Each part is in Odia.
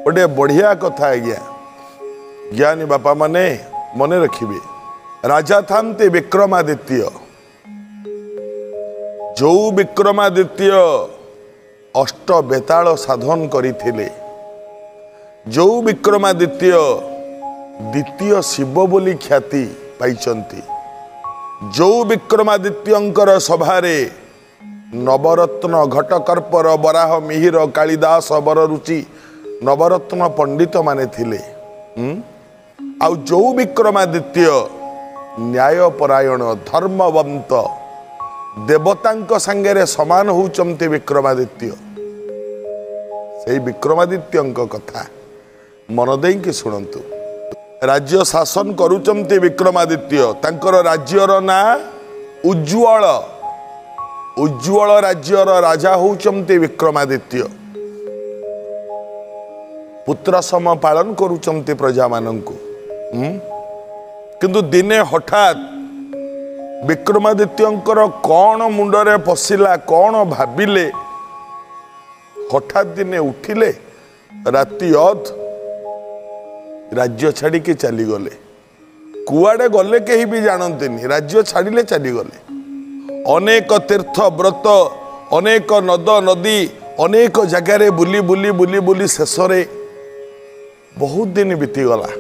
ଗୋଟେ ବଢ଼ିଆ କଥା ଆଜ୍ଞା, ଜ୍ଞାନୀ ବାପାମାନେ ମନେ ରଖିବେ। ରାଜା ଥାନ୍ତି ବିକ୍ରମାଦିତ୍ୟ। ଯୋଉ ବିକ୍ରମାଦିତ୍ୟ ଅଷ୍ଟ ବେତାଳ ସାଧନ କରିଥିଲେ, ଯୋଉ ବିକ୍ରମାଦିତ୍ୟ ଦ୍ୱିତୀୟ ଶିବ ବୋଲି ଖ୍ୟାତି ପାଇଛନ୍ତି, ଯୋଉ ବିକ୍ରମାଦିତ୍ୟଙ୍କର ସଭାରେ ନବରତ୍ନ ଘଟକର୍ପର ବରାହ ମିହିର କାଳିଦାସ ବରରୁଚି ନବରତ୍ନ ପଣ୍ଡିତମାନେ ଥିଲେ, ଆଉ ଯୋଉ ବିକ୍ରମାଦିତ୍ୟ ନ୍ୟାୟପରାୟଣ ଧର୍ମବନ୍ତ ଦେବତାଙ୍କ ସାଙ୍ଗରେ ସମାନ ହେଉଛନ୍ତି ବିକ୍ରମାଦିତ୍ୟ, ସେଇ ବିକ୍ରମାଦିତ୍ୟଙ୍କ କଥା ମନ ଦେଇକି ଶୁଣନ୍ତୁ। ରାଜ୍ୟ ଶାସନ କରୁଛନ୍ତି ବିକ୍ରମାଦିତ୍ୟ। ତାଙ୍କର ରାଜ୍ୟର ନାଁ ଉଜ୍ଜ୍ୱଳ। ଉଜ୍ଜ୍ୱଳ ରାଜ୍ୟର ରାଜା ହେଉଛନ୍ତି ବିକ୍ରମାଦିତ୍ୟ। ପୁତ୍ର ସମ ପାଳନ କରୁଛନ୍ତି ପ୍ରଜାମାନଙ୍କୁ। କିନ୍ତୁ ଦିନେ ହଠାତ୍ ବିକ୍ରମାଦିତ୍ୟଙ୍କର କ'ଣ ମୁଣ୍ଡରେ ପଶିଲା, କ'ଣ ଭାବିଲେ, ହଠାତ୍ ଦିନେ ଉଠିଲେ ରାତି ଅଧ, ରାଜ୍ୟ ଛାଡ଼ିକି ଚାଲିଗଲେ। କୁଆଡ଼େ ଗଲେ କେହି ବି ଜାଣନ୍ତିନି, ରାଜ୍ୟ ଛାଡ଼ିଲେ ଚାଲିଗଲେ। ଅନେକ ତୀର୍ଥ ବ୍ରତ, ଅନେକ ନଦ ନଦୀ, ଅନେକ ଜାଗାରେ ବୁଲି ବୁଲି ବୁଲି ବୁଲି ଶେଷରେ ବହୁତ ଦିନ ବିତିଗଲା।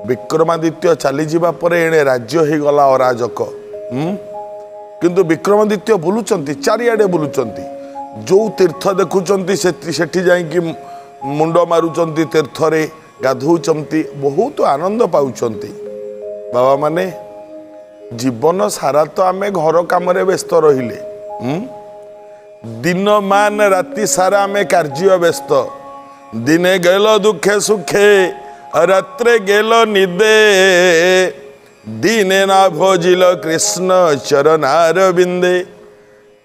ବିକ୍ରମାଦିତ୍ୟ ଚାଲିଯିବା ପରେ ଏଣେ ରାଜ୍ୟ ହେଇଗଲା ଅରାଜକ। କିନ୍ତୁ ବିକ୍ରମାଦିତ୍ୟ ବୁଲୁଛନ୍ତି, ଚାରିଆଡ଼େ ବୁଲୁଛନ୍ତି। ଯେଉଁ ତୀର୍ଥ ଦେଖୁଛନ୍ତି ସେଠି ଯାଇକି ମୁଣ୍ଡ ମାରୁଛନ୍ତି, ତୀର୍ଥରେ ଗାଧଉଛନ୍ତି, ବହୁତ ଆନନ୍ଦ ପାଉଛନ୍ତି। ବାବାମାନେ, ଜୀବନ ସାରା ତ ଆମେ ଘର କାମରେ ବ୍ୟସ୍ତ ରହିଲେ, ଦିନମାନ ରାତି ସାରା ଆମେ କାର୍ଯ୍ୟ ବ୍ୟସ୍ତ। ଦିନେ ଗେଲ ଦୁଃଖେ ସୁଖେ, ରାତ୍ରେ ଗେଲ ନିଦେ, ଦିନେ ନା ଭଜିଲ କୃଷ୍ଣ ଚରଣାର ବିନ୍ଦେ।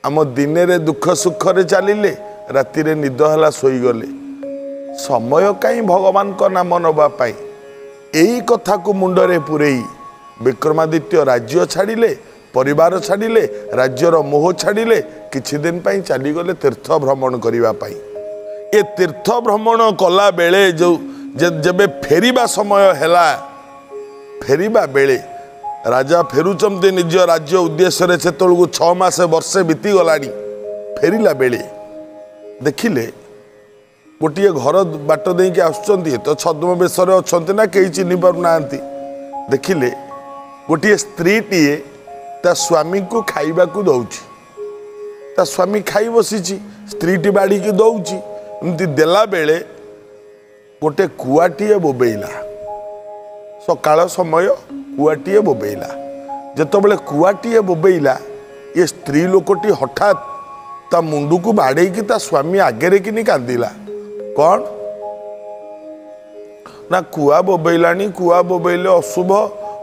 ଆମ ଦିନରେ ଦୁଃଖ ସୁଖରେ ଚାଲିଲେ, ରାତିରେ ନିଦ ହେଲା ଶୋଇଗଲେ। ସମୟ କାହିଁ ଭଗବାନଙ୍କ ନାମ ନେବା ପାଇଁ? ଏଇ କଥାକୁ ମୁଣ୍ଡରେ ପୂରେଇ ବିକ୍ରମାଦିତ୍ୟ ରାଜ୍ୟ ଛାଡ଼ିଲେ, ପରିବାର ଛାଡ଼ିଲେ, ରାଜ୍ୟର ମୋହ ଛାଡ଼ିଲେ, କିଛି ଦିନ ପାଇଁ ଚାଲିଗଲେ ତୀର୍ଥ ଭ୍ରମଣ କରିବା ପାଇଁ। ଏ ତୀର୍ଥ ଭ୍ରମଣ କଲା ବେଳେ ଯେଉଁ ଯେବେ ଫେରିବା ସମୟ ହେଲା, ଫେରିବା ବେଳେ ରାଜା ଫେରୁଛନ୍ତି ନିଜ ରାଜ୍ୟ ଉଦ୍ଦେଶ୍ୟରେ। ସେତେବେଳକୁ 6 ମାସ ବର୍ଷେ ବିତିଗଲାଣି। ଫେରିଲା ବେଳେ ଦେଖିଲେ ଗୋଟିଏ ଘର ବାଟ ଦେଇକି ଆସୁଛନ୍ତି, ତ ଛଦ୍ମବେଶରେ ଅଛନ୍ତି ନା କେହି ଚିହ୍ନି ପାରୁନାହାନ୍ତି। ଦେଖିଲେ ଗୋଟିଏ ସ୍ତ୍ରୀଟିଏ ତା ସ୍ୱାମୀକୁ ଖାଇବାକୁ ଦେଉଛି। ତା ସ୍ୱାମୀ ଖାଇ ବସିଛି, ସ୍ତ୍ରୀଟି ବାଢ଼ିକି ଦେଉଛି। ଏମିତି ଦେଲା ବେଳେ ଗୋଟେ କୁଆଟିଏ ବୋବେଇଲା। ସକାଳ ସମୟ, କୁଆଟିଏ ବୋବେଇଲା। ଯେତେବେଳେ କୁଆଟିଏ ବୋବେଇଲା, ଏ ସ୍ତ୍ରୀ ଲୋକଟି ହଠାତ୍ ତା ମୁଣ୍ଡକୁ ବାଡ଼େଇକି ତା ସ୍ୱାମୀ ଆଗରେ କିନି କାନ୍ଦିଲା। କ'ଣ ନା କୁଆ ବୋବେଇଲାଣି, କୁଆ ବୋବେଇଲେ ଅଶୁଭ,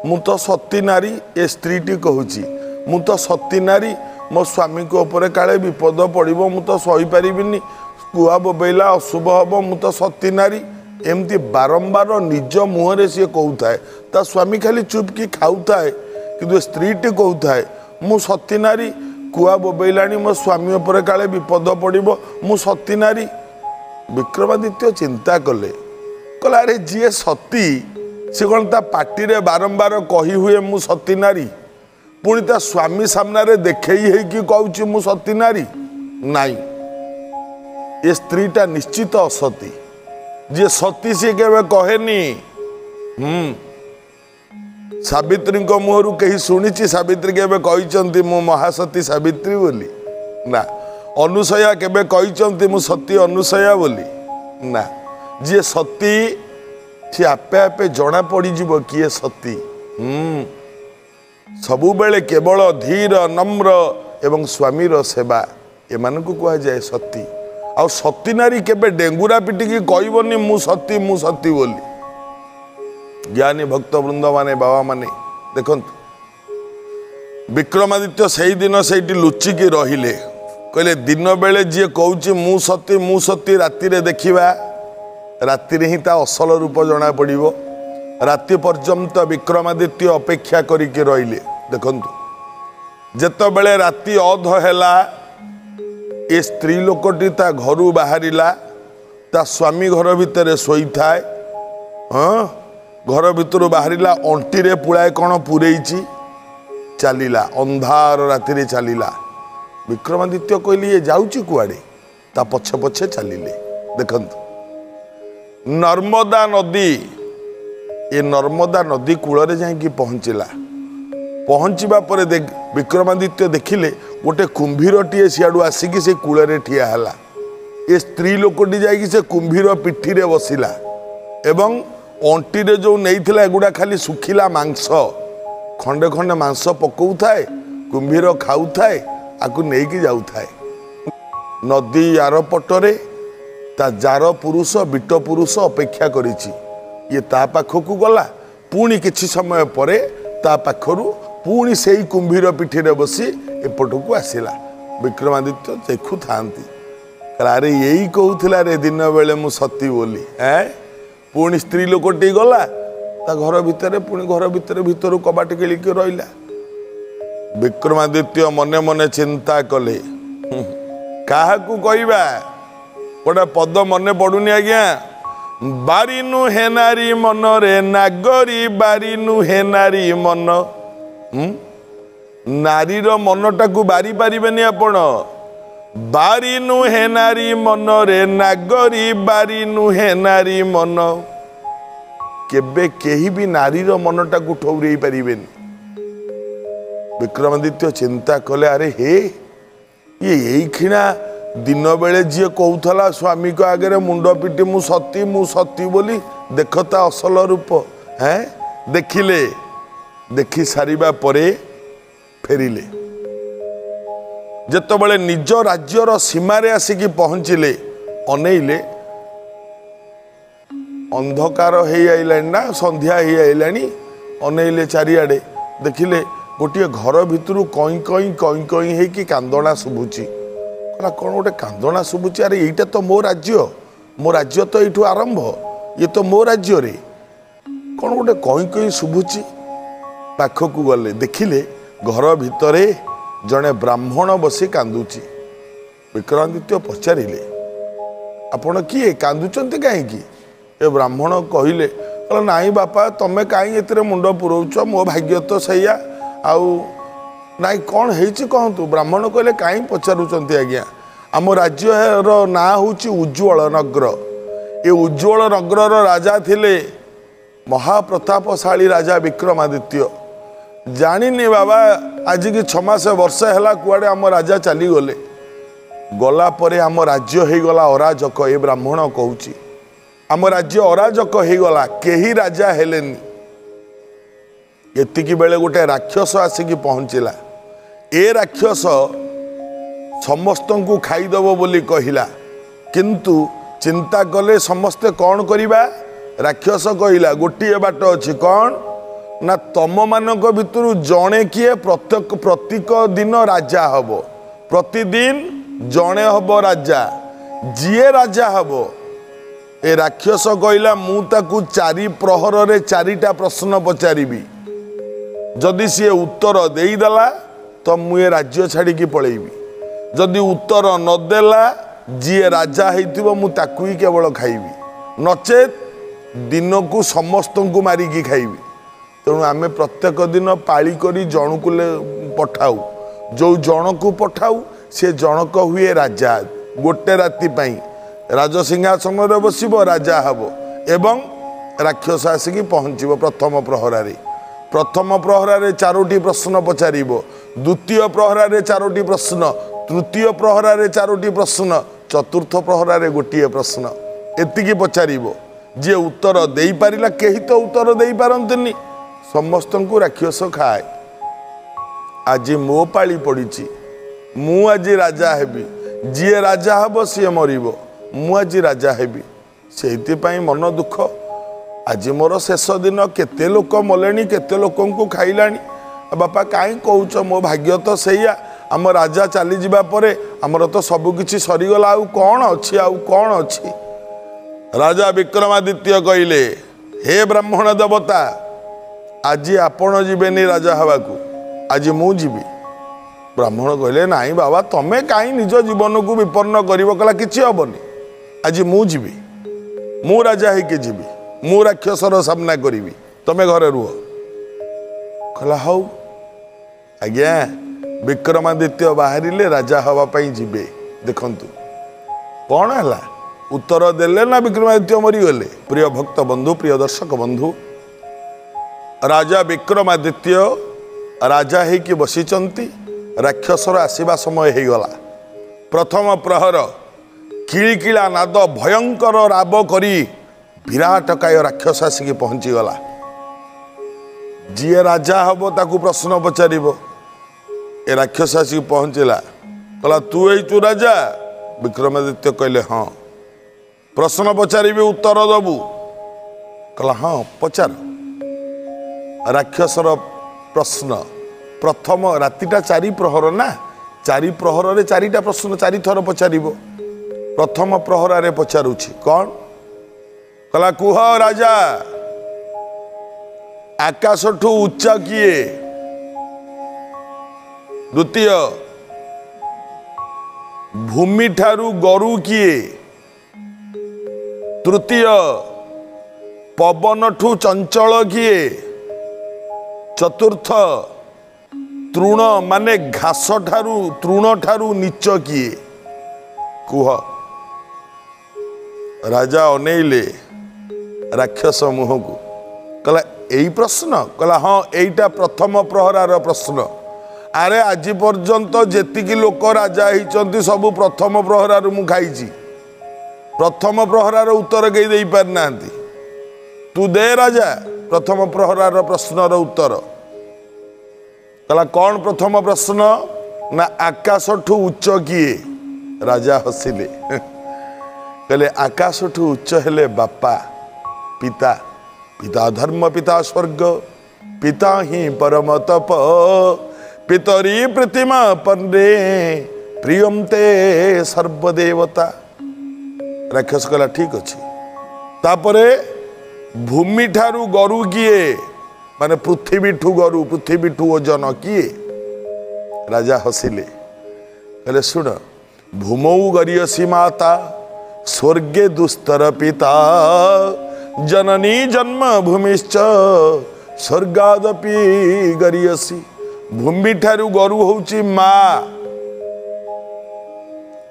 ମୁଁ ତ ସତୀ ନାରୀ। ଏ ସ୍ତ୍ରୀଟି କହୁଛି ମୁଁ ତ ସତୀ ନାରୀ, ମୋ ସ୍ୱାମୀଙ୍କ ଉପରେ କାଳେ ବିପଦ ପଡ଼ିବ, ମୁଁ ତ ସହିପାରିବିନି, କୁଆ ବୋବେଇଲା ଅଶୁଭ ହେବ, ମୁଁ ତ ସତୀ ନାରୀ। ଏମିତି ବାରମ୍ବାର ନିଜ ମୁହଁରେ ସିଏ କହୁଥାଏ। ତା ସ୍ୱାମୀ ଖାଲି ଚୁପକି ଖାଉଥାଏ, କିନ୍ତୁ ସ୍ତ୍ରୀଟି କହୁଥାଏ ମୁଁ ସତୀ ନାରୀ, କୁଆ ବୋବେଇଲାଣି, ମୋ ସ୍ୱାମୀ ଉପରେ କାଳେ ବିପଦ ପଡ଼ିବ, ମୁଁ ସତୀ ନାରୀ। ବିକ୍ରମାଦିତ୍ୟ ଚିନ୍ତା କଲେ, କହିଲେ ଆରେ ଯିଏ ସତୀ ସେ କ'ଣ ତା ପାଟିରେ ବାରମ୍ବାର କହି ହୁଏ ମୁଁ ସତୀ ନାରୀ, ପୁଣି ତା ସ୍ୱାମୀ ସାମ୍ନାରେ ଦେଖେଇ ହେଇକି କହୁଛି ମୁଁ ସତୀ ନାରୀ? ନାଇଁ, ଏ ସ୍ତ୍ରୀଟା ନିଶ୍ଚିତ ଅସତୀ। ଯିଏ ସତୀ ସିଏ କେବେ କହେନି। ସାବିତ୍ରୀଙ୍କ ମୁହଁରୁ କେହି ଶୁଣିଛି ସାବିତ୍ରୀ କେବେ କହିଛନ୍ତି ମୁଁ ମହାସତୀ ସାବିତ୍ରୀ ବୋଲି? ନା। ଅନୁସୟା କେବେ କହିଛନ୍ତି ମୁଁ ସତୀ ଅନୁସୟା ବୋଲି? ନା। ଯିଏ ସତୀ ସିଏ ଆପେ ଆପେ ଜଣା ପଡ଼ିଯିବ କିଏ ସତୀ। ସବୁବେଳେ କେବଳ ଧୀର ନମ୍ର ଏବଂ ସ୍ୱାମୀର ସେବା, ଏମାନଙ୍କୁ କୁହାଯାଏ ସତୀ। ଆଉ ସତୀ ନାରୀ କେବେ ଡେଙ୍ଗୁରା ପିଟିକି କହିବନି ମୁଁ ସତୀ, ମୁଁ ସତୀ ବୋଲି। ଜ୍ଞାନୀ ଭକ୍ତବୃନ୍ଦମାନେ, ବାବାମାନେ ଦେଖନ୍ତୁ, ବିକ୍ରମାଦିତ୍ୟ ସେଇଦିନ ସେଇଠି ଲୁଚିକି ରହିଲେ। କହିଲେ ଦିନ ବେଳେ ଯିଏ କହୁଛି ମୁଁ ସତୀ, ମୁଁ ସତୀ, ରାତିରେ ଦେଖିବା, ରାତିରେ ହିଁ ତା ଅସଲ ରୂପ ଜଣାପଡ଼ିବ। ରାତି ପର୍ଯ୍ୟନ୍ତ ବିକ୍ରମାଦିତ୍ୟ ଅପେକ୍ଷା କରିକି ରହିଲେ। ଦେଖନ୍ତୁ, ଯେତେବେଳେ ରାତି ଅଧ ହେଲା, ଏ ସ୍ତ୍ରୀ ଲୋକଟି ତା ଘରୁ ବାହାରିଲା, ତା ସ୍ୱାମୀ ଘର ଭିତରେ ଶୋଇଥାଏ। ହଁ, ଘର ଭିତରୁ ବାହାରିଲା, ଅଣ୍ଟିରେ ପୁଳାଏ କ'ଣ ପୂରେଇଛି, ଚାଲିଲା, ଅନ୍ଧାର ରାତିରେ ଚାଲିଲା। ବିକ୍ରମାଦିତ୍ୟ କହିଲେ ଇଏ ଯାଉଛି କୁଆଡ଼େ? ତା ପଛେ ପଛେ ଚାଲିଲେ। ଦେଖନ୍ତୁ ନର୍ମଦା ନଦୀ, ଏ ନର୍ମଦା ନଦୀ କୂଳରେ ଯାଇକି ପହଞ୍ଚିଲା। ପହଞ୍ଚିବା ପରେ ବିକ୍ରମାଦିତ୍ୟ ଦେଖିଲେ ଗୋଟେ କୁମ୍ଭୀରଟିଏ ସିଆଡ଼ୁ ଆସିକି ସେ କୂଳରେ ଠିଆ ହେଲା। ଏ ସ୍ତ୍ରୀ ଲୋକଟି ଯାଇକି ସେ କୁମ୍ଭୀର ପିଠିରେ ବସିଲା ଏବଂ ଅଣ୍ଟିରେ ଯେଉଁ ନେଇଥିଲା ଏଗୁଡ଼ା ଖାଲି ଶୁଖିଲା ମାଂସ, ଖଣ୍ଡେ ଖଣ୍ଡେ ମାଂସ ପକଉଥାଏ, କୁମ୍ଭୀର ଖାଉଥାଏ, ଆକୁ ନେଇକି ଯାଉଥାଏ। ନଦୀ ଆର ପଟରେ ତା ଜାର ପୁରୁଷ ବିଟ ପୁରୁଷ ଅପେକ୍ଷା କରିଛି। ଇଏ ତା ପାଖକୁ ଗଲା, ପୁଣି କିଛି ସମୟ ପରେ ତା ପାଖରୁ ପୁଣି ସେଇ କୁମ୍ଭୀର ପିଠିରେ ବସି ଏପଟକୁ ଆସିଲା। ବିକ୍ରମାଦିତ୍ୟ ଦେଖୁଥାନ୍ତି, ଆରେ ଏଇ କହୁଥିଲା ରେ ଦିନ ବେଳେ ମୁଁ ସତୀ ବୋଲି। ପୁଣି ସ୍ତ୍ରୀ ଲୋକଟି ଗଲା ତା ଘର ଭିତରେ, ପୁଣି ଘର ଭିତରେ ଭିତରୁ କବାଟ କିଳିକି ରହିଲା। ବିକ୍ରମାଦିତ୍ୟ ମନେ ମନେ ଚିନ୍ତା କଲେ, କାହାକୁ କହିବା? ଗୋଟେ ପଦ ମନେ ପଡୁନି ଆଜ୍ଞା। ବାରି ନୁହେଁ ନାରୀ ମନରେ ନାଗରି, ବାରି ନୁହେଁ ନାରୀ ମନ। ନାରୀର ମନଟାକୁ ବାରି ପାରିବେନି ଆପଣ। ବାରି ନୁହେଁ ନାରୀ ମନରେ ନାଗରି, ବାରି ନୁହେଁ ନାରୀ ମନ। କେବେ କେହି ବି ନାରୀର ମନଟାକୁ ଠଉରେଇ ପାରିବେନି। ବିକ୍ରମାଦିତ୍ୟ ଚିନ୍ତା କଲେ, ଆରେ ହେ, ଇଏ ଏଇକ୍ଷିଣା ଦିନ ବେଳେ ଯିଏ କହୁଥିଲା ସ୍ୱାମୀଙ୍କ ଆଗରେ ମୁଣ୍ଡ ପିଟି ମୁଁ ସତୀ ମୁଁ ସତୀ ବୋଲି, ଦେଖ ତା ଅସଲ ରୂପ। ଦେଖିଲେ, ଦେଖି ସାରିବା ପରେ ଫେରିଲେ। ଯେତେବେଳେ ନିଜ ରାଜ୍ୟର ସୀମାରେ ଆସିକି ପହଞ୍ଚିଲେ, ଅନେଇଲେ ଅନ୍ଧକାର ହେଇ ଆଇଲାଣି ନା, ସନ୍ଧ୍ୟା ହେଇ ଆଇଲାଣି। ଅନେଇଲେ ଚାରିଆଡ଼େ, ଦେଖିଲେ ଗୋଟିଏ ଘର ଭିତରୁ କଇଁ କଇଁ କଇଁ କଇଁ ହେଇକି କାନ୍ଦଣା ଶୁଭୁଛି। କହିଲା କ'ଣ ଗୋଟେ କାନ୍ଦଣା ଶୁଭୁଛି? ଆରେ ଏଇଟା ତ ମୋ ରାଜ୍ୟ, ମୋ ରାଜ୍ୟ ତ ଏଇଠୁ ଆରମ୍ଭ, ଇଏ ତ ମୋ ରାଜ୍ୟରେ, କ'ଣ ଗୋଟେ କଇଁ କଇଁ ଶୁଭୁଛି। ପାଖକୁ ଗଲେ, ଦେଖିଲେ ଘର ଭିତରେ ଜଣେ ବ୍ରାହ୍ମଣ ବସି କାନ୍ଦୁଛି। ବିକ୍ରମାଦିତ୍ୟ ପଚାରିଲେ, ଆପଣ କିଏ, କାନ୍ଦୁଛନ୍ତି କାହିଁକି? ଏ ବ୍ରାହ୍ମଣ କହିଲେ, କହିଲା ନାଇଁ ବାପା, ତମେ କାହିଁ ଏଥିରେ ମୁଣ୍ଡ ପୁରଉଛ, ମୋ ଭାଗ୍ୟ ତ ସେଇଆ। ଆଉ ନାଇଁ କ'ଣ ହେଇଛି କହନ୍ତୁ। ବ୍ରାହ୍ମଣ କହିଲେ, କାହିଁ ପଚାରୁଛନ୍ତି ଆଜ୍ଞା, ଆମ ରାଜ୍ୟର ନାଁ ହେଉଛି ଉଜ୍ଜ୍ୱଳ ନଗର। ଏ ଉଜ୍ଜ୍ୱଳ ନଗରର ରାଜା ଥିଲେ ମହାପ୍ରତାପଶାଳୀ ରାଜା ବିକ୍ରମାଦିତ୍ୟ। ଜାଣିନି ବାବା, ଆଜିକି 6 ମାସ ବର୍ଷେ ହେଲା କୁଆଡ଼େ ଆମ ରାଜା ଚାଲିଗଲେ। ଗଲା ପରେ ଆମ ରାଜ୍ୟ ହେଇଗଲା ଅରାଜକ। ଏ ବ୍ରାହ୍ମଣ କହୁଛି ଆମ ରାଜ୍ୟ ଅରାଜକ ହେଇଗଲା, କେହି ରାଜା ହେଲେନି। ଏତିକି ବେଳେ ଗୋଟେ ରାକ୍ଷସ ଆସିକି ପହଞ୍ଚିଲା। ଏ ରାକ୍ଷସ ସମସ୍ତଙ୍କୁ ଖାଇଦେବ ବୋଲି କହିଲା, କିନ୍ତୁ ଚିନ୍ତା କଲେ ସମସ୍ତେ କ'ଣ କରିବା। ରାକ୍ଷସ କହିଲା ଗୋଟିଏ ବାଟ ଅଛି, କ'ଣ ନା ତମମାନଙ୍କ ଭିତରୁ ଜଣେ କିଏ ପ୍ରତ୍ୟେକ ଦିନ ରାଜା ହବ, ପ୍ରତିଦିନ ଜଣେ ହବ ରାଜା। ଯିଏ ରାଜା ହବ, ଏ ରାକ୍ଷସ କହିଲା ମୁଁ ତାକୁ 4 ପ୍ରହରରେ 4ଟା ପ୍ରଶ୍ନ ପଚାରିବି, ଯଦି ସିଏ ଉତ୍ତର ଦେଇଦେଲା ତ ମୁଁ ଏ ରାଜ୍ୟ ଛାଡ଼ିକି ପଳେଇବି, ଯଦି ଉତ୍ତର ନଦେଲା ଯିଏ ରାଜା ହେଇଥିବ ମୁଁ ତାକୁ ହିଁ କେବଳ ଖାଇବି, ନଚେତ୍ ଦିନକୁ ସମସ୍ତଙ୍କୁ ମାରିକି ଖାଇବି। ତେଣୁ ଆମେ ପ୍ରତ୍ୟେକ ଦିନ ପାଳି କରି ଜଣକୁ ପଠାଉ, ଯେଉଁ ଜଣକୁ ପଠାଉ ସେ ଜଣକ ହୁଏ ରାଜା। ଗୋଟେ ରାତି ପାଇଁ ରାଜସିଂହାସନରେ ବସିବ, ରାଜା ହେବ, ଏବଂ ରାକ୍ଷସ ଆସିକି ପହଞ୍ଚିବ ପ୍ରଥମ ପ୍ରହରାରେ। ପ୍ରଥମ ପ୍ରହରାରେ 4ଟି ପ୍ରଶ୍ନ ପଚାରିବ, ଦ୍ୱିତୀୟ ପ୍ରହରାରେ 4ଟି ପ୍ରଶ୍ନ, ତୃତୀୟ ପ୍ରହରାରେ 4ଟି ପ୍ରଶ୍ନ, ଚତୁର୍ଥ ପ୍ରହରାରେ ଗୋଟିଏ ପ୍ରଶ୍ନ, ଏତିକି ପଚାରିବ। ଯିଏ ଉତ୍ତର ଦେଇପାରିଲା, କେହି ତ ଉତ୍ତର ଦେଇପାରନ୍ତିନି, ସମସ୍ତଙ୍କୁ ରାକ୍ଷସ ଖାଏ। ଆଜି ମୋ ପାଳି ପଡ଼ିଛି, ମୁଁ ଆଜି ରାଜା ହେବି, ଯିଏ ରାଜା ହେବ ସିଏ ମରିବ, ମୁଁ ଆଜି ରାଜା ହେବି। ସେଇଥିପାଇଁ ମନ ଦୁଃଖ, ଆଜି ମୋର ଶେଷ ଦିନ, କେତେ ଲୋକ ମଲେଣି, କେତେ ଲୋକଙ୍କୁ ଖାଇଲାଣି। ବାପା କାହିଁ କହୁଛ, ମୋ ଭାଗ୍ୟ ତ ସେଇଆ, ଆମ ରାଜା ଚାଲିଯିବା ପରେ ଆମର ତ ସବୁକିଛି ସରିଗଲା, ଆଉ କ'ଣ ଅଛି, ଆଉ କ'ଣ ଅଛି। ରାଜା ବିକ୍ରମାଦିତ୍ୟ କହିଲେ, ହେ ବ୍ରାହ୍ମଣ ଦେବତା, ଆଜି ଆପଣ ଯିବେନି ରାଜା ହେବାକୁ, ଆଜି ମୁଁ ଯିବି। ବ୍ରାହ୍ମଣ କହିଲେ, ନାଇଁ ବାବା, ତମେ କାହିଁ ନିଜ ଜୀବନକୁ ବିପନ୍ନ କରିବ। କହିଲା କିଛି ହେବନି, ଆଜି ମୁଁ ଯିବି। ମୁଁ ରାଜା ହେଇକି ଯିବି, ମୁଁ ରାକ୍ଷସର ସାମ୍ନା କରିବି, ତମେ ଘରେ ରୁହ। କହିଲା ହଉ ଆଜ୍ଞା। ବିକ୍ରମାଦିତ୍ୟ ବାହାରିଲେ ରାଜା ହେବା ପାଇଁ ଯିବେ। ଦେଖନ୍ତୁ କ'ଣ ହେଲା, ଉତ୍ତର ଦେଲେ ନା ବିକ୍ରମାଦିତ୍ୟ ମରିଗଲେ? ପ୍ରିୟ ଭକ୍ତ ବନ୍ଧୁ, ପ୍ରିୟ ଦର୍ଶକ ବନ୍ଧୁ, ରାଜା ବିକ୍ରମାଦିତ୍ୟ ରାଜା ହେଇକି ବସିଛନ୍ତି। ରାକ୍ଷସର ଆସିବା ସମୟ ହେଇଗଲା। ପ୍ରଥମ ପ୍ରହର କିଳିକିଳା ନାଦ, ଭୟଙ୍କର ରାବ କରି ବିରାଟକାୟ ରାକ୍ଷସ ଆସିକି ପହଞ୍ଚିଗଲା। ଯିଏ ରାଜା ହବ ତାକୁ ପ୍ରଶ୍ନ ପଚାରିବ। ଏ ରାକ୍ଷସ ଆସିକି ପହଞ୍ଚିଲା, କହିଲା ତୁ ହେଇଛୁ ରାଜା? ବିକ୍ରମାଦିତ୍ୟ କହିଲେ ହଁ। ପ୍ରଶ୍ନ ପଚାରିବି, ଉତ୍ତର ଦବୁ? କହିଲା ହଁ ପଚାର। ରାକ୍ଷସର ପ୍ରଶ୍ନ ପ୍ରଥମ, ରାତିଟା 4 ପ୍ରହର ନା, 4 ପ୍ରହରରେ 4ଟା ପ୍ରଶ୍ନ 4 ଥର ପଚାରିବ। ପ୍ରଥମ ପ୍ରହରରେ ପଚାରୁଛି କ'ଣ? କହିଲା କୁହ ରାଜା, ଆକାଶଠୁ ଉଚ୍ଚ କିଏ? ଦ୍ୱିତୀୟ, ଭୂମିଠାରୁ ଗରୁ କିଏ? ତୃତୀୟ, ପବନଠୁ ଚଞ୍ଚଳ କିଏ? ଚତୁର୍ଥ, ତୃଣ ମାନେ ଘାସ ଠାରୁ, ତୃଣ ଠାରୁ ନୀଚ କିଏ? କୁହ। ରାଜା ଅନେଇଲେ ରାକ୍ଷସ ମୁହଁକୁ। କହିଲା ଏଇ ପ୍ରଶ୍ନ? କହିଲା ହଁ, ଏଇଟା ପ୍ରଥମ ପ୍ରହରାର ପ୍ରଶ୍ନ। ଆରେ ଆଜି ପର୍ଯ୍ୟନ୍ତ ଯେତିକି ଲୋକ ରାଜା ହେଇଛନ୍ତି ସବୁ ପ୍ରଥମ ପ୍ରହରାରୁ ମୁଁ ଖାଇଛି। ପ୍ରଥମ ପ୍ରହରାର ଉତ୍ତର କେହି ଦେଇପାରିନାହାନ୍ତି। ତୁ ଦେ ରାଜା ପ୍ରଥମ ପ୍ରହରାର ପ୍ରଶ୍ନର ଉତ୍ତର। କହିଲା କ'ଣ ପ୍ରଥମ ପ୍ରଶ୍ନ? ନା ଆକାଶଠୁ ଉଚ୍ଚ କିଏ? ରାଜା ହସିଲେ, କହିଲେ ଆକାଶଠୁ ଉଚ୍ଚ ହେଲେ ବାପା, ପିତା। ପିତା ଧର୍ମ, ପିତା ସ୍ୱର୍ଗ, ପିତା ହିଁ ପରମ ତପ, ପିତରୀ ପ୍ରତିମା ପନ୍ରେ ପ୍ରିୟନ୍ତେ ସର୍ବଦେବତା। ରାକ୍ଷସ କହିଲା ଠିକ ଅଛି। ତାପରେ ଭୂମିଠାରୁ ଗରୁ କିଏ? ମାନେ ପୃଥିବୀଠୁ ଗରୁ, ପୃଥିବୀଠୁ ଓଜନ କିଏ? ରାଜା ହସିଲେ, କହିଲେ ଶୁଣ, ଭୂମୌ ଗରୀୟସୀ ମାତା, ସ୍ୱର୍ଗେ ଦୁସ୍ତର ପିତା, ଜନନୀ ଜନ୍ମ ଭୂମିଶ୍ଚ ସ୍ୱର୍ଗାଦପି ଗରୀୟସୀ। ଭୂମିଠାରୁ ଗରୁ ହଉଛି ମା।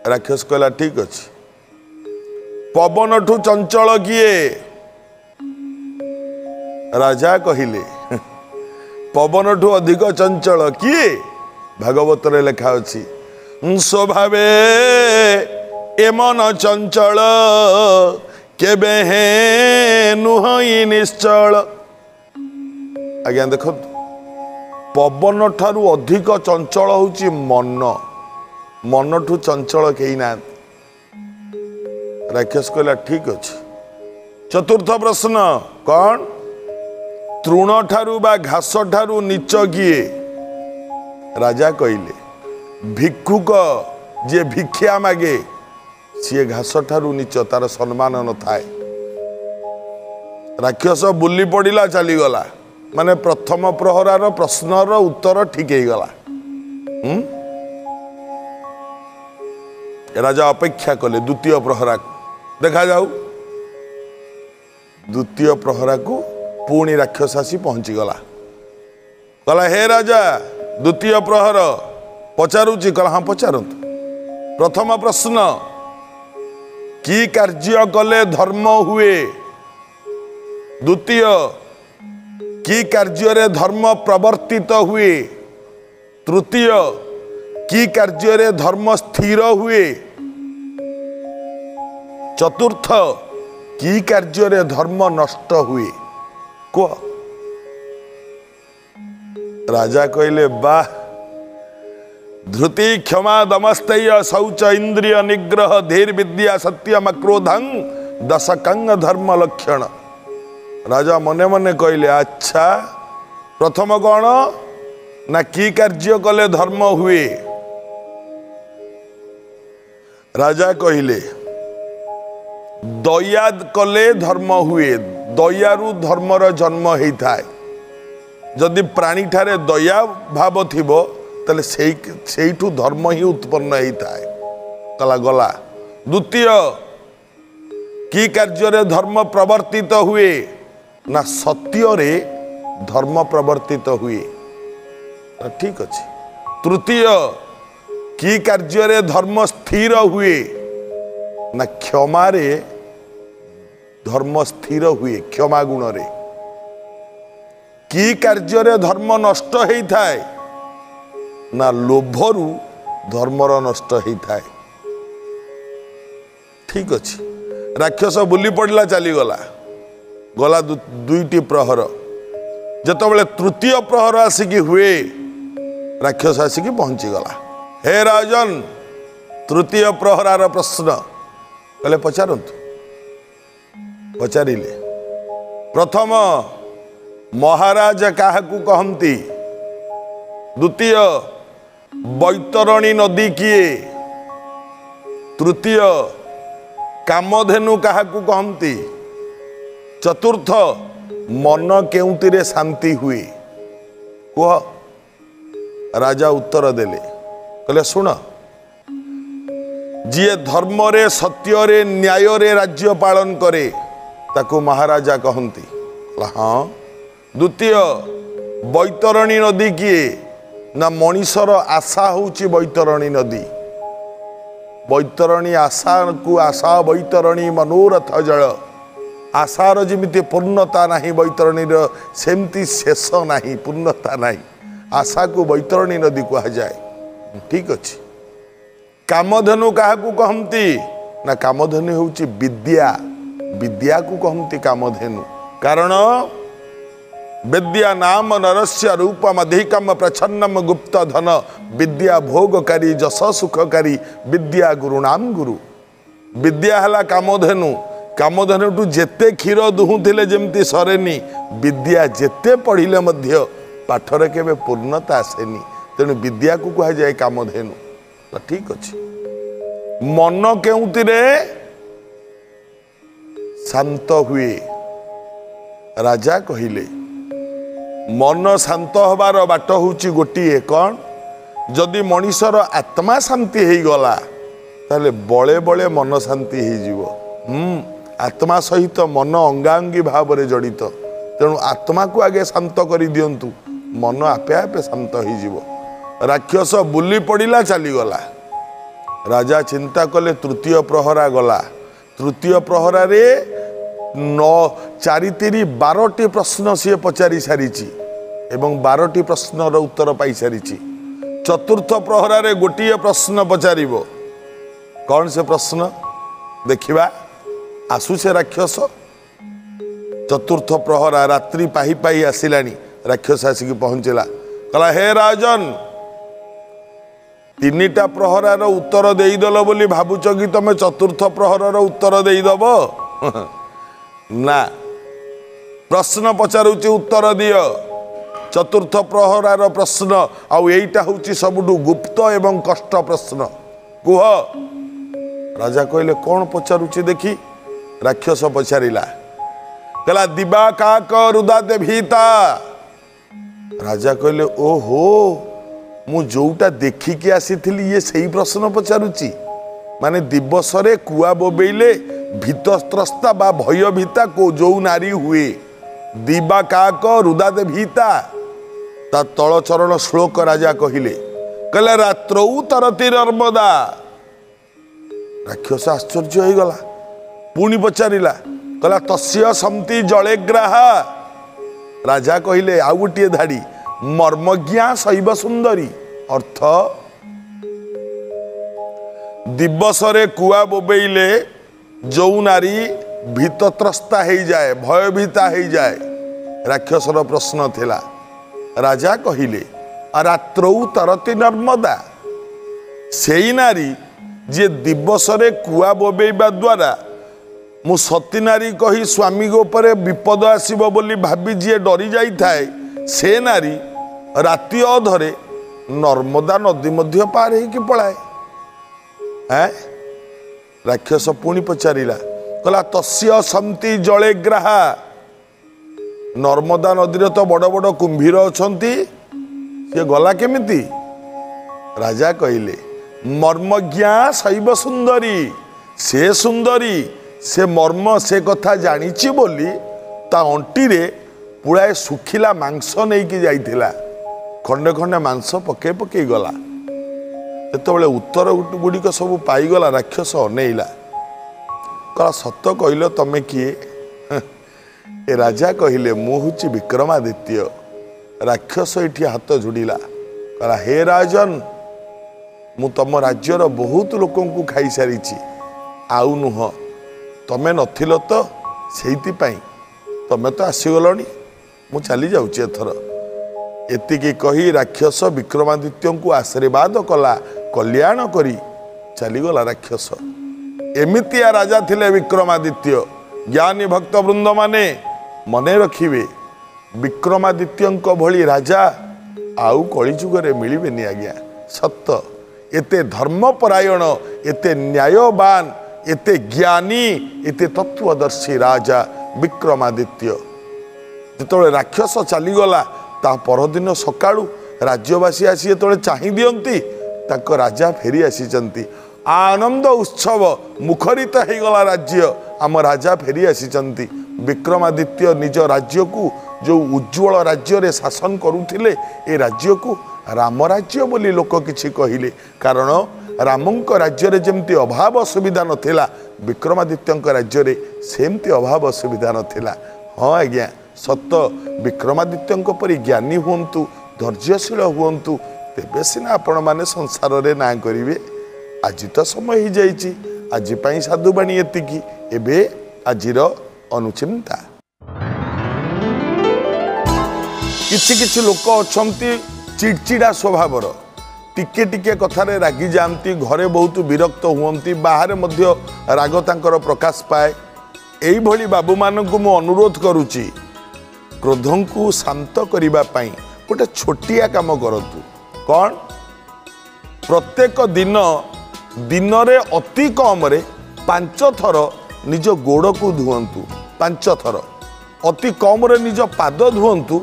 ରାକ୍ଷସ କହିଲା ଠିକ ଅଛି। ପବନଠୁ ଚଞ୍ଚଳ କିଏ? ରାଜା କହିଲେ ପବନଠୁ ଅଧିକ ଚଞ୍ଚଳ କିଏ? ଭାଗବତରେ ଲେଖା ଅଛି, ସ୍ୱଭାବେ ଏ ମନ ଚଞ୍ଚଳ, କେବେ ହେ ନୁହଁ ନିଶ୍ଚଳ। ଆଜ୍ଞା ଦେଖନ୍ତୁ, ପବନ ଠାରୁ ଅଧିକ ଚଞ୍ଚଳ ହଉଛି ମନ। ମନଠୁ ଚଞ୍ଚଳ କେହି ନାହାନ୍ତି। ରାକ୍ଷସ କହିଲା ଠିକ ଅଛି। ଚତୁର୍ଥ ପ୍ରଶ୍ନ କ'ଣ? ତୃଣ ଠାରୁ ବା ଘାସ ଠାରୁ ନୀଚ କିଏ? ରାଜା କହିଲେ ଭିକ୍ଷୁକ, ଯିଏ ଭିକ୍ଷା ମାଗେ ସିଏ ଘାସ ଠାରୁ ନୀଚ, ତାର ସମ୍ମାନ ନଥାଏ। ରାକ୍ଷସ ବୁଲି ପଡ଼ିଲା, ଚାଲିଗଲା। ମାନେ ପ୍ରଥମ ପ୍ରହରାର ପ୍ରଶ୍ନର ଉତ୍ତର ଠିକ ହେଇଗଲା। ରାଜା ଅପେକ୍ଷା କଲେ ଦ୍ୱିତୀୟ ପ୍ରହରାକୁ, ଦେଖାଯାଉ। ଦ୍ୱିତୀୟ ପ୍ରହରାକୁ ପୁଣି ରାକ୍ଷସ ଆସି ପହଞ୍ଚିଗଲା। କହିଲା ହେ ରାଜା, ଦ୍ୱିତୀୟ ପ୍ରହର ପଚାରୁଛି। କହିଲା ହଁ ପଚାରନ୍ତୁ। ପ୍ରଥମ ପ୍ରଶ୍ନ, କି କାର୍ଯ୍ୟ କଲେ ଧର୍ମ ହୁଏ? ଦ୍ୱିତୀୟ, କି କାର୍ଯ୍ୟରେ ଧର୍ମ ପ୍ରବର୍ତ୍ତିତ ହୁଏ? ତୃତୀୟ, କି କାର୍ଯ୍ୟରେ ଧର୍ମ ସ୍ଥିର ହୁଏ? ଚତୁର୍ଥ, କି କାର୍ଯ୍ୟରେ ଧର୍ମ ନଷ୍ଟ ହୁଏ? କୁହ। ରାଜା କହିଲେ ବାহ, ଧୃତି କ୍ଷମା ଦମସ୍ତେୟ ଶୌଚ ଇନ୍ଦ୍ରିୟ ନିଗ୍ରହ ଧୀର ବିଦ୍ୟା ସତ୍ୟମ କ୍ରୋଧଂ ଦଶକଙ୍ଗ ଧର୍ମ ଲକ୍ଷଣ। ରାଜା ମନେ ମନେ କହିଲେ ଆଚ୍ଛା, ପ୍ରଥମ କ'ଣ ନା କି କାର୍ଯ୍ୟ କଲେ ଧର୍ମ ହୁଏ? ରାଜା କହିଲେ ଦୟା କଲେ ଧର୍ମ ହୁଏ, ଦୟାରୁ ଧର୍ମର ଜନ୍ମ ହେଇଥାଏ। ଯଦି ପ୍ରାଣୀଠାରେ ଦୟା ଭାବ ଥିବ ତାହେଲେ ସେଇଠୁ ଧର୍ମ ହିଁ ଉତ୍ପନ୍ନ ହେଇଥାଏ। କଲା ଗଲା। ଦ୍ୱିତୀୟ, କି କାର୍ଯ୍ୟରେ ଧର୍ମ ପ୍ରବର୍ତ୍ତିତ ହୁଏ? ନା ସତ୍ୟରେ ଧର୍ମ ପ୍ରବର୍ତ୍ତିତ ହୁଏ। ଠିକ ଅଛି। ତୃତୀୟ, କି କାର୍ଯ୍ୟରେ ଧର୍ମ ସ୍ଥିର ହୁଏ? ନା କ୍ଷମାରେ ଧର୍ମ ସ୍ଥିର ହୁଏ, କ୍ଷମା ଗୁଣରେ। କି କାର୍ଯ୍ୟରେ ଧର୍ମ ନଷ୍ଟ ହେଇଥାଏ? ନା ଲୋଭରୁ ଧର୍ମର ନଷ୍ଟ ହେଇଥାଏ। ଠିକ ଅଛି। ରାକ୍ଷସ ବୁଲି ପଡ଼ିଲା, ଚାଲିଗଲା, ଗଲା ଦୁଇଟି ପ୍ରହର। ଯେତେବେଳେ ତୃତୀୟ ପ୍ରହର ଆସିକି ହୁଏ, ରାକ୍ଷସ ଆସିକି ପହଞ୍ଚିଗଲା। ହେ ରାଜନ, ତୃତୀୟ ପ୍ରହରାର ପ୍ରଶ୍ନ। କହିଲେ ପଚାରନ୍ତୁ। ପଚାରିଲେ, ପ୍ରଥମ, ମହାରାଜ କାହାକୁ କହନ୍ତି? ଦ୍ୱିତୀୟ, ବୈତରଣୀ ନଦୀ କିଏ? ତୃତୀୟ, କାମଧେନୁ କାହାକୁ କହନ୍ତି? ଚତୁର୍ଥ, ମନ କେଉଁଥିରେ ଶାନ୍ତି ହୁଏ କୁହ। ରାଜା ଉତ୍ତର ଦେଲେ, କହିଲେ ଶୁଣ, ଯିଏ ଧର୍ମରେ ସତ୍ୟରେ ନ୍ୟାୟରେ ରାଜ୍ୟ ପାଳନ କରେ ତାକୁ ମହାରାଜା କହନ୍ତି। ହଁ। ଦ୍ୱିତୀୟ, ବୈତରଣୀ ନଦୀ କିଏ? ନା ମଣିଷର ଆଶା ହେଉଛି ବୈତରଣୀ ନଦୀ। ବୈତରଣୀ ଆଶାକୁ ଆଶା ବୈତରଣୀ ମନୋରଥ ଜଳ। ଆଶାର ଯେମିତି ପୂର୍ଣ୍ଣତା ନାହିଁ ବୈତରଣୀର, ସେମିତି ଶେଷ ନାହିଁ, ପୂର୍ଣ୍ଣତା ନାହିଁ। ଆଶାକୁ ବୈତରଣୀ ନଦୀ କୁହାଯାଏ। ଠିକ ଅଛି। କାମଧେନୁ କାହାକୁ କହନ୍ତି? ନା କାମଧେନୁ ହେଉଛି ବିଦ୍ୟା। ବିଦ୍ୟାକୁ କହନ୍ତି କାମଧେନୁ। କାରଣ ବିଦ୍ୟା ନାମ ନରସ୍ୟ ରୂପମ ଅଧିକମ ପ୍ରଚ୍ଛନ୍ନମ ଗୁପ୍ତ ଧନ, ବିଦ୍ୟା ଭୋଗକାରୀ ଯଶ ସୁଖକାରୀ, ବିଦ୍ୟା ଗୁରୁଣାମ ଗୁରୁ। ବିଦ୍ୟା ହେଲା କାମଧେନୁ। କାମଧେନୁଠୁ ଯେତେ କ୍ଷୀର ଦୁହୁଁଥିଲେ ଯେମିତି ସରେନି, ବିଦ୍ୟା ଯେତେ ପଢ଼ିଲେ ମଧ୍ୟ ପାଠରେ କେବେ ପୂର୍ଣ୍ଣତା ଆସେନି। ତେଣୁ ବିଦ୍ୟାକୁ କୁହାଯାଏ କାମଧେନୁ। ଠିକ ଅଛି। ମନ କେଉଁଥିରେ ଶାନ୍ତ ହୁଏ? ରାଜା କହିଲେ, ମନ ଶାନ୍ତ ହେବାର ବାଟ ହେଉଛି ଗୋଟିଏ। କ'ଣ? ଯଦି ମଣିଷର ଆତ୍ମା ଶାନ୍ତି ହେଇଗଲା ତାହେଲେ ବଳେ ବଳେ ମନ ଶାନ୍ତି ହେଇଯିବ। ଆତ୍ମା ସହିତ ମନ ଅଙ୍ଗାଅଙ୍ଗୀ ଭାବରେ ଜଡ଼ିତ। ତେଣୁ ଆତ୍ମାକୁ ଆଗେ ଶାନ୍ତ କରିଦିଅନ୍ତୁ, ମନ ଆପେ ଆପେ ଶାନ୍ତ ହେଇଯିବ। ରାକ୍ଷସ ବୁଲି ପଡ଼ିଲା, ଚାଲିଗଲା। ରାଜା ଚିନ୍ତା କଲେ, ତୃତୀୟ ପ୍ରହରା ଗଲା। ତୃତୀୟ ପ୍ରହରାରେ 9 4 3 12ଟି ପ୍ରଶ୍ନ ସିଏ ପଚାରି ସାରିଛି ଏବଂ 12ଟି ପ୍ରଶ୍ନର ଉତ୍ତର ପାଇସାରିଛି। ଚତୁର୍ଥ ପ୍ରହରାରେ ଗୋଟିଏ ପ୍ରଶ୍ନ ପଚାରିବ। କ'ଣ ସେ ପ୍ରଶ୍ନ ଦେଖିବା। ଆସୁ ସେ ରାକ୍ଷସ। ଚତୁର୍ଥ ପ୍ରହରା ରାତ୍ରି ପାହି ପାହି ଆସିଲାଣି। ରାକ୍ଷସ ଆସିକି ପହଞ୍ଚିଲା। କହିଲା, ହେ ରାଜନ, 3ଟା ପ୍ରହରାର ଉତ୍ତର ଦେଇଦେଲ ବୋଲି ଭାବୁଛ କି ତମେ ଚତୁର୍ଥ ପ୍ରହରର ଉତ୍ତର ଦେଇଦେବ? ନା, ପ୍ରଶ୍ନ ପଚାରୁଛି, ଉତ୍ତର ଦିଅ। ଚତୁର୍ଥ ପ୍ରହରାର ପ୍ରଶ୍ନ, ଆଉ ଏଇଟା ହେଉଛି ସବୁଠୁ ଗୁପ୍ତ ଏବଂ କଷ୍ଟ ପ୍ରଶ୍ନ, କୁହ। ରାଜା କହିଲେ, କ'ଣ ପଚାରୁଛି ଦେଖି। ରାକ୍ଷସ ପଚାରିଲା, କହିଲା, ଦିବା କାକ ରୁଦା ଦେଭୀତା। ରାଜା କହିଲେ, ଓହୋ, ମୁଁ ଯୋଉଟା ଦେଖିକି ଆସିଥିଲି ଇଏ ସେଇ ପ୍ରଶ୍ନ ପଚାରୁଛି। ମାନେ ଦିବସରେ କୁଆ ବୋବେଇଲେ ଭୀତତ୍ରସ୍ତା ବା ଭୟଭୀତା ଯୋଉ ନାରୀ ହୁଏ, ଦିବା କାକ ରୁଦାଦେ ଭୀତା। ତା ତଳ ଚରଣ ଶ୍ଲୋକ ରାଜା କହିଲେ, କହିଲେ ରାତ୍ରଉ ତରତି ନର୍ମଦା। ରାକ୍ଷସ ଆଶ୍ଚର୍ଯ୍ୟ ହେଇଗଲା। ପୁଣି ପଚାରିଲା, କହିଲା ତସ୍ୟ ସନ୍ତି ଜଳେ ଗ୍ରାହା। ରାଜା କହିଲେ ଆଉ ଗୋଟିଏ ଧାଡ଼ି, ମର୍ମଜ୍ଞା ଶୈବ ସୁନ୍ଦରୀ। ଅର୍ଥ, ଦିବସରେ କୁଆ ବୋବେଇଲେ ଯୋଉ ନାରୀ ଭୀତତ୍ରସ୍ତା ହେଇଯାଏ, ଭୟଭୀତା ହେଇଯାଏ, ରାକ୍ଷସର ପ୍ରଶ୍ନ ଥିଲା। ରାଜା କହିଲେ, ରାତ୍ରଉ ତରତି ନର୍ମଦା। ସେଇ ନାରୀ ଯିଏ ଦିବସରେ କୁଆ ବୋବେଇବା ଦ୍ୱାରା ମୁଁ ସତୀ ନାରୀ କହି ସ୍ୱାମୀଙ୍କ ଉପରେ ବିପଦ ଆସିବ ବୋଲି ଭାବି ଯିଏ ଡରି ଯାଇଥାଏ, ସେ ନାରୀ ରାତି ଅଧରେ ନର୍ମଦା ନଦୀ ମଧ୍ୟ ପାର ହେଇକି ପଳାଏ। ରାକ୍ଷସ ପୁଣି ପଚାରିଲା, କହିଲା ତସ୍ୟ ସନ୍ତି ଜଳେ ଗ୍ରାହା। ନର୍ମଦା ନଦୀରେ ତ ବଡ଼ ବଡ଼ କୁମ୍ଭୀର ଅଛନ୍ତି, ସିଏ ଗଲା କେମିତି? ରାଜା କହିଲେ, ମର୍ମଜ୍ଞା ଶୈବ ସୁନ୍ଦରୀ। ସେ ସୁନ୍ଦରୀ ସେ ମର୍ମ ସେ କଥା ଜାଣିଛି ବୋଲି ତା ଅଣ୍ଟିରେ ପୁଳାଏ ଶୁଖିଲା ମାଂସ ନେଇକି ଯାଇଥିଲା। ଖଣ୍ଡେ ଖଣ୍ଡେ ମାଂସ ପକେଇ ପକେଇ ଗଲା। ଯେତେବେଳେ ଉତ୍ତର ଗୁଡ଼ିକ ସବୁ ପାଇଗଲା, ରାକ୍ଷସ ଅନେଇଲା, କହିଲା ସତ କହିଲ ତମେ କିଏ? ଏ ରାଜା କହିଲେ ମୁଁ ହେଉଛି ବିକ୍ରମାଦିତ୍ୟ। ରାକ୍ଷସ ଏଠି ହାତ ଯୋଡ଼ିଲା, କହିଲା ହେ ରାଜନ, ମୁଁ ତମ ରାଜ୍ୟର ବହୁତ ଲୋକଙ୍କୁ ଖାଇସାରିଛି, ଆଉ ନୁହଁ, ତମେ ନଥିଲ ତ ସେଇଥିପାଇଁ, ତମେ ତ ଆସିଗଲଣି, ମୁଁ ଚାଲି ଯାଉଛି ଏଥର। ଏତିକି କହି ରାକ୍ଷସ ବିକ୍ରମାଦିତ୍ୟଙ୍କୁ ଆଶୀର୍ବାଦ କଲା, କଲ୍ୟାଣ କରି ଚାଲିଗଲା ରାକ୍ଷସ। ଏମିତିଆ ରାଜା ଥିଲେ ବିକ୍ରମାଦିତ୍ୟ। ଜ୍ଞାନୀ ଭକ୍ତ ବୃନ୍ଦମାନେ ମନେ ରଖିବେ, ବିକ୍ରମାଦିତ୍ୟଙ୍କ ଭଳି ରାଜା ଆଉ କଳିଯୁଗରେ ମିଳିବେନି ଆଜ୍ଞା। ସତ, ଏତେ ଧର୍ମପରାୟଣ, ଏତେ ନ୍ୟାୟବାନ, ଏତେ ଜ୍ଞାନୀ, ଏତେ ତତ୍ତ୍ୱଦର୍ଶୀ ରାଜା ବିକ୍ରମାଦିତ୍ୟ। ଯେତେବେଳେ ରାକ୍ଷସ ଚାଲିଗଲା, ତା ପରଦିନ ସକାଳୁ ରାଜ୍ୟବାସୀ ଆସି ଯେତେବେଳେ ଚାହିଁ ଦିଅନ୍ତି, ତାଙ୍କ ରାଜା ଫେରି ଆସିଛନ୍ତି। ଆନନ୍ଦ ଉତ୍ସବ ମୁଖରିତ ହେଇଗଲା ରାଜ୍ୟ, ଆମ ରାଜା ଫେରି ଆସିଛନ୍ତି। ବିକ୍ରମାଦିତ୍ୟ ନିଜ ରାଜ୍ୟକୁ ଯେଉଁ ଉଜ୍ଜ୍ୱଳ ରାଜ୍ୟରେ ଶାସନ କରୁଥିଲେ, ଏ ରାଜ୍ୟକୁ ରାମରାଜ୍ୟ ବୋଲି ଲୋକ କିଛି କହିଲେ। କାରଣ ରାମଙ୍କ ରାଜ୍ୟରେ ଯେମିତି ଅଭାବ ଅସୁବିଧା ନଥିଲା, ବିକ୍ରମାଦିତ୍ୟଙ୍କ ରାଜ୍ୟରେ ସେମିତି ଅଭାବ ଅସୁବିଧା ନଥିଲା। ହଁ ଆଜ୍ଞା ସତ, ବିକ୍ରମାଦିତ୍ୟଙ୍କ ପରି ଜ୍ଞାନୀ ହୁଅନ୍ତୁ, ଧୈର୍ଯ୍ୟଶୀଳ ହୁଅନ୍ତୁ, ତେବେ ସିନା ଆପଣମାନେ ସଂସାରରେ ନାଁ କରିବେ। ଆଜି ତ ସମୟ ହେଇଯାଇଛି, ଆଜି ପାଇଁ ସାଧୁବାଣୀ ଏତିକି। ଏବେ ଆଜିର ଅନୁଚିନ୍ତା। କିଛି କିଛି ଲୋକ ଅଛନ୍ତି ଚିଡ଼ଚିଡ଼ା ସ୍ୱଭାବର, ଟିକେ ଟିକେ କଥାରେ ରାଗିଯାଆନ୍ତି, ଘରେ ବହୁତ ବିରକ୍ତ ହୁଅନ୍ତି, ବାହାରେ ମଧ୍ୟ ରାଗ ତାଙ୍କର ପ୍ରକାଶ ପାଏ। ଏଇଭଳି ବାବୁମାନଙ୍କୁ ମୁଁ ଅନୁରୋଧ କରୁଛି, କ୍ରୋଧଙ୍କୁ ଶାନ୍ତ କରିବା ପାଇଁ ଗୋଟେ ଛୋଟିଆ କାମ କରନ୍ତୁ। କ'ଣ? ପ୍ରତ୍ୟେକ ଦିନ ଦିନରେ ଅତି କମରେ 5 ଥର ନିଜ ଗୋଡ଼କୁ ଧୁଅନ୍ତୁ। 5 ଥର ଅତି କମରେ ନିଜ ପାଦ ଧୁଅନ୍ତୁ,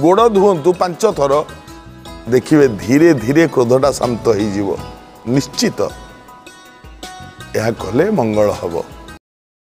ଗୋଡ଼ ଧୁଅନ୍ତୁ 5 ଥର। ଦେଖିବେ ଧୀରେ ଧୀରେ କ୍ରୋଧଟା ଶାନ୍ତ ହେଇଯିବ ନିଶ୍ଚିତ। ଏହା କଲେ ମଙ୍ଗଳ ହେବ।